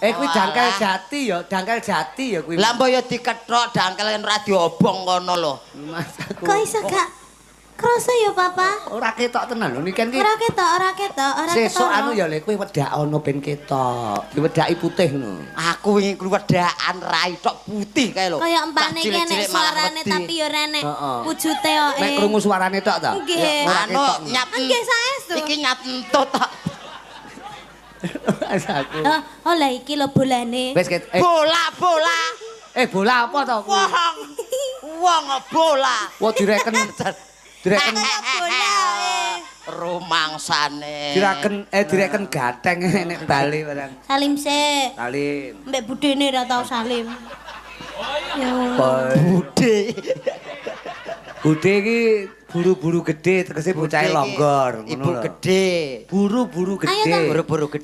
Eh, kuwi dangkal jati ya, dangkal jati ya kuwi. Lah, mbok ya dikethok dangkel ora diobong kono lho. Mas aku. Kok iso gak krasa ya, Papa? Ora ketok tenan lho niki iki. Ora ketok, ora ketok, ora Sesuk ketara. Anu ya, Le, kowe wedakana ben ketok. Diwedaki putih ngono. Aku wingi kuwi wedakan rai tok putih kae lho. Kaya empane ki enek Cilik-cilik malah suarane wedi. tapi ya ora enek wujute kok. Nek krungu suarane tok ta? Nggih. Ora Anu ketok. nyat. Nggih, saestu. Iki nyat entut tok. Mas aku. Oh, oh lah iki lho bolane. Wis ket eh, Bola bola. Eh, bola apa to kuwi? Wong. Wong bola. Wah, direken direken Bola eh. Rumangsane. Direken eh direken gateng nek bali barang. Salim sik. Salim. Mbek budene ora tau salim. Ya Allah. Boy. Bude. Bude iki buru-buru gede, tegese bocahe Bude iki longgor ngono Ibu lho. gede. Buru-buru Ayo gede. ta. Buru-buru gede.